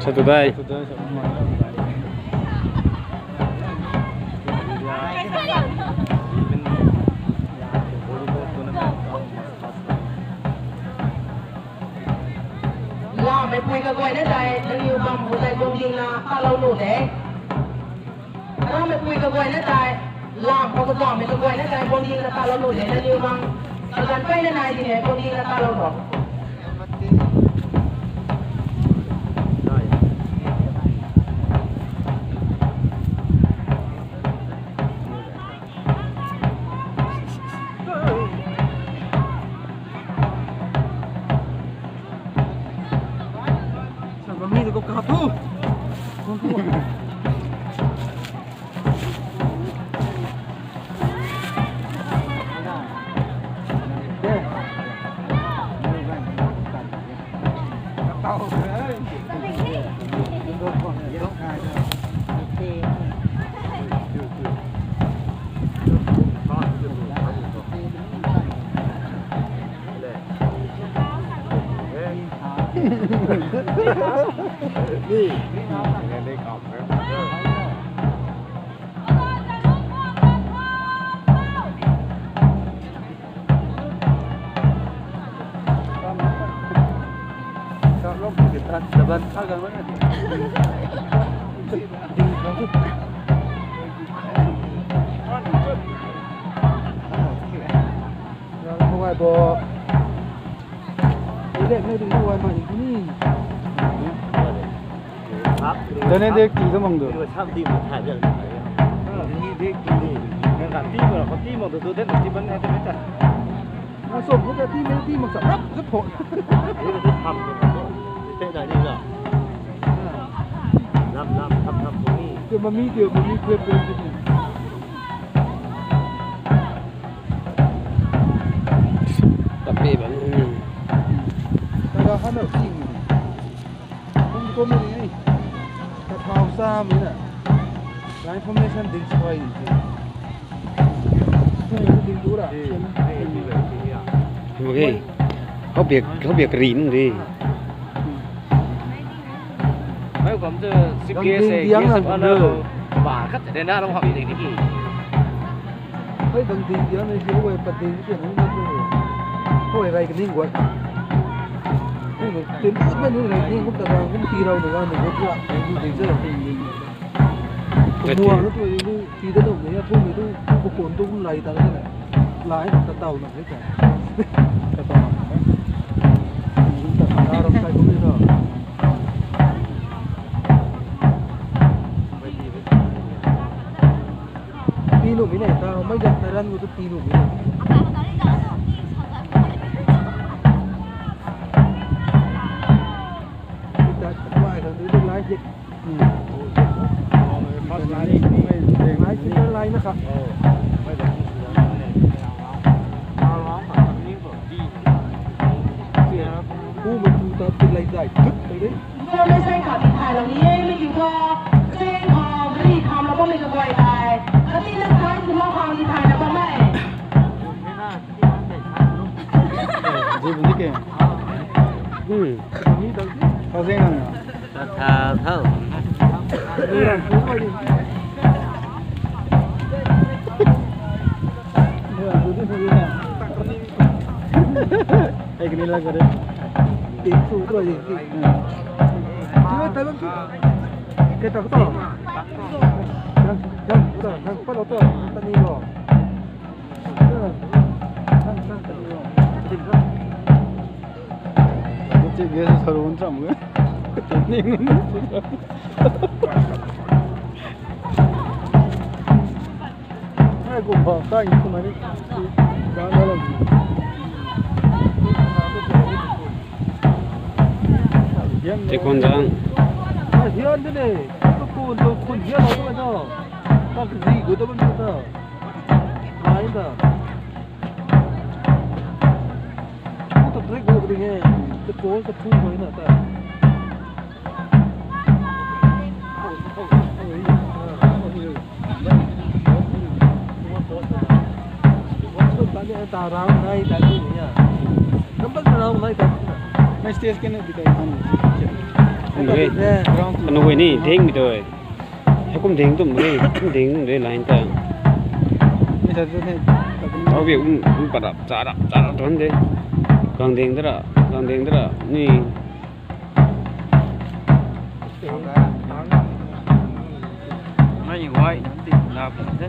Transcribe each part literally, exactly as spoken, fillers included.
Sa tu dai. Lammeipui kaguayna tei nangniw bam khou tei guang ding na talou nu de. Lammeipui kaguayna tei, lam khou kazaumei kaguayna tei guang ding na talou nu de, nangniw bam kaganv peyna nai ding e, guang ding na talou nu. Dane dek ti ta mang du. Asom ko ta ti mei ti mak sa rap sa pho. Lam lam tham tham puni. Ke mami ke mami ke pe ni. Tapi bang. Taga hana ti ni. Kum kum ni. Ka thau sa mi na. Line formation ding suai ni. Kum ding du ra. Okay. Hau biak, hau biak ri nung ri. Mei kum tu C P S e, diang lang kum tu. Ba khat de na long hak ding ni ki. Hei bang ding diang ni si hou pat ding ki nung na tu. Hou rai ka ning guat. Kum tin tu mei nung rai ding kum ta kum ti rau na kum ti rau. Kum ding se. Kum muang na tu ni. Tii ta dum ni a thu ni tu, thu khou khun tu kum lai ta na. Lai ta tau na ni ta. Ta tau na. Ta tau na ram sai kum ni ta. Tii nu mi ne ta, mei da ta ran gu tu tii nu mi ne. Tii ta, wai ta tu lai jik. Information khat tithaylou ni e, mi kiu thu, cheng khou ri tham la bammei kaguay tei, kati na sai swlou khang tithaylou bam e. Ji bu ni ke. Hmm. Kau zeng nang. Tha tha. Tha. Tha. Tha. Mila gare. Tisu tu di. Tisu talam tu. Kita tu. Yang, yang, yang, yang, palo tu. Tani lo. Yang, yang, tani lo. Tani lo. Tani lo. Tikun zang. Hian de ne. Ko ko ko hian lo na. Ta zi gu da ban ta. Mai da. Ko ta break go de ne. Ko ko ta phu go na ta. Nai stage ke na bitai kan. Nui. Ground tu. Kanu ni ding bitai. Hei kum ding tum ni, kum ding tum de line ta. Ni sa tu ne. Au bi um um para chara chara ton de. Gang ding dara, gang ding dara ni. Mei guay, ti na pu de.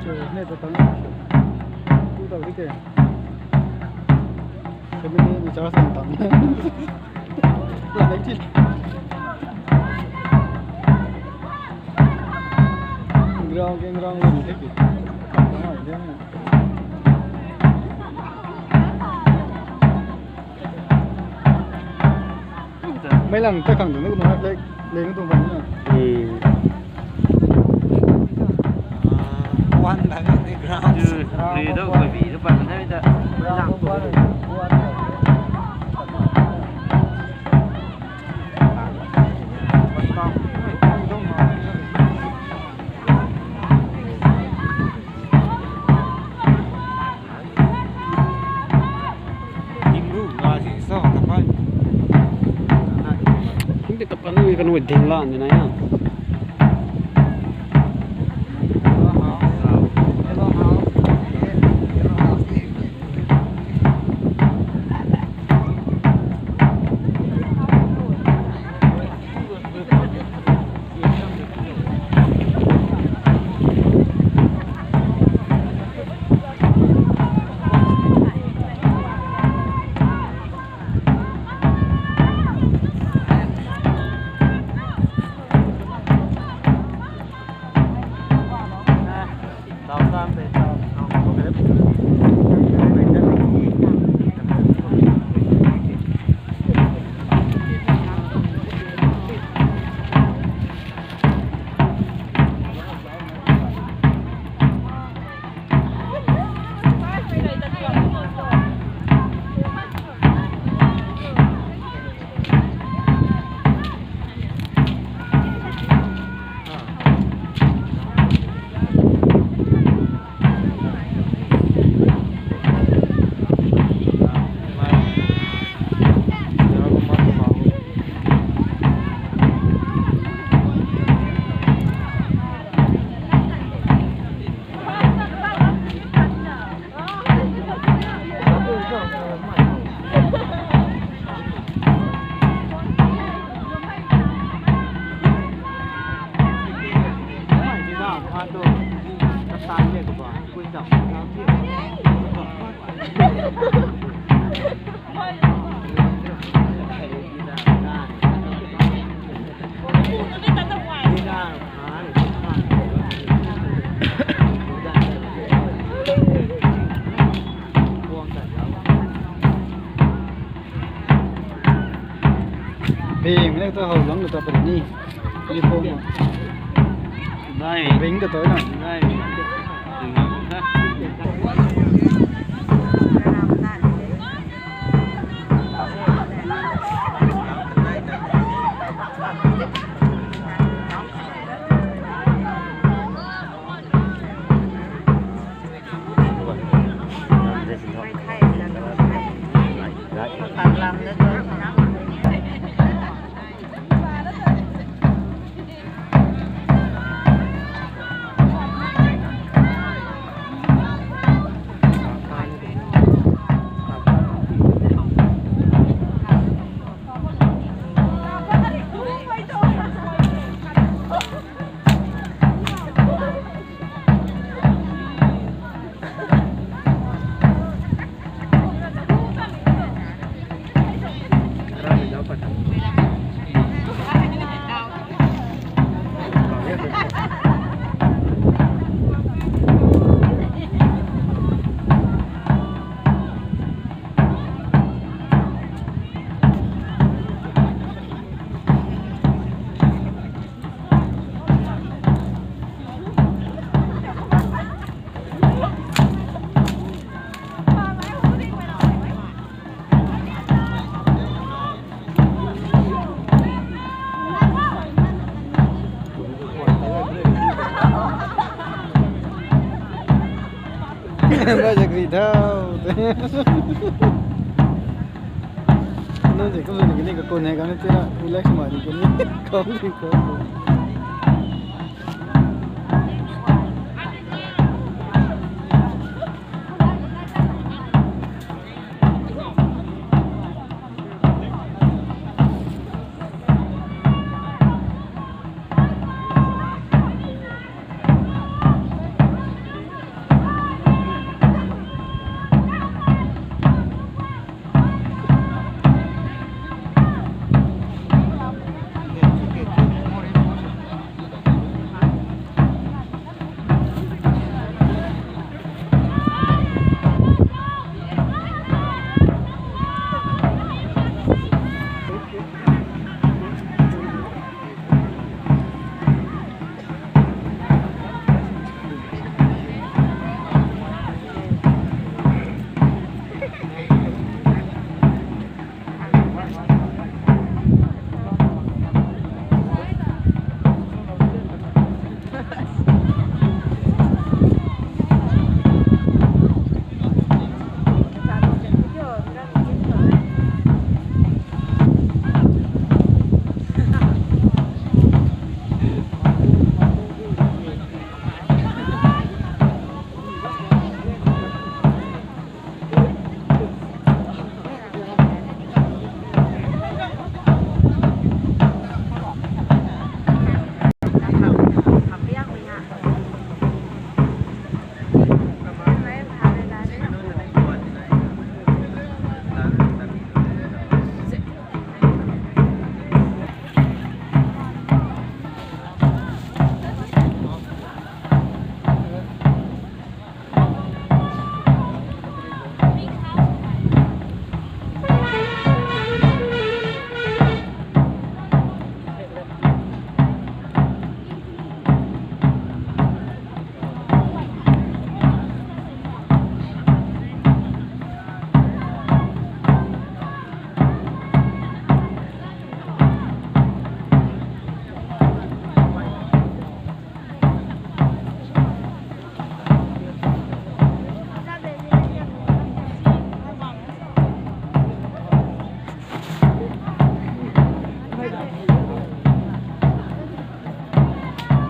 Cho, ne ta tang. Tu tau di ke. Family ni chara sang tang. Ground ke ground ni the ki. Mei lang ta khang tu na kumna le le tu bam na. Hmm. One bam ni ground. Re do ko bi do bam na da. Kum ti tapan ni kanu ding la ni na ya. Bing le tu hou lang ta puni. Ni phone ma. Nai. Ring ta tu na. Nai. Bai zak ri thau. Nang zak kum zak ni ka kon hai ka ni tira relax ma ni ka ni. Kau ni kau.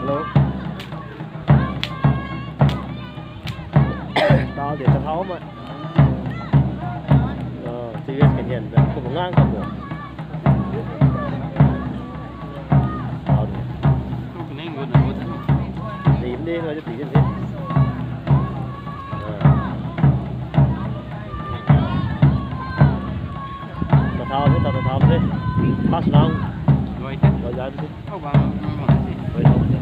Hello. Tau de ta thau ma. Serious kan hian da. Kum ngang ka bo. Tau de. Kum ning gu na gu ta. Dim de, la de, dim de. Tathau the, tathau the. Pass lang. Luai the. Luai zan the. Kau bang, bang, bang, bang. Luai zan the.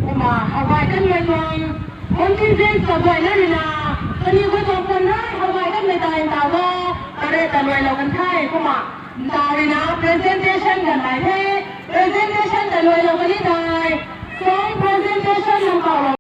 Kumna hawai kanmei tuang contingent kaguayna ruina Kaniw khou tuang pun na how gay kanmei tei ntaw lo, kare ta luailou kan the kumna, ntaw rui na presentation kan nai the, presentation ta luailou kan ni tei, song presentation nang kawlou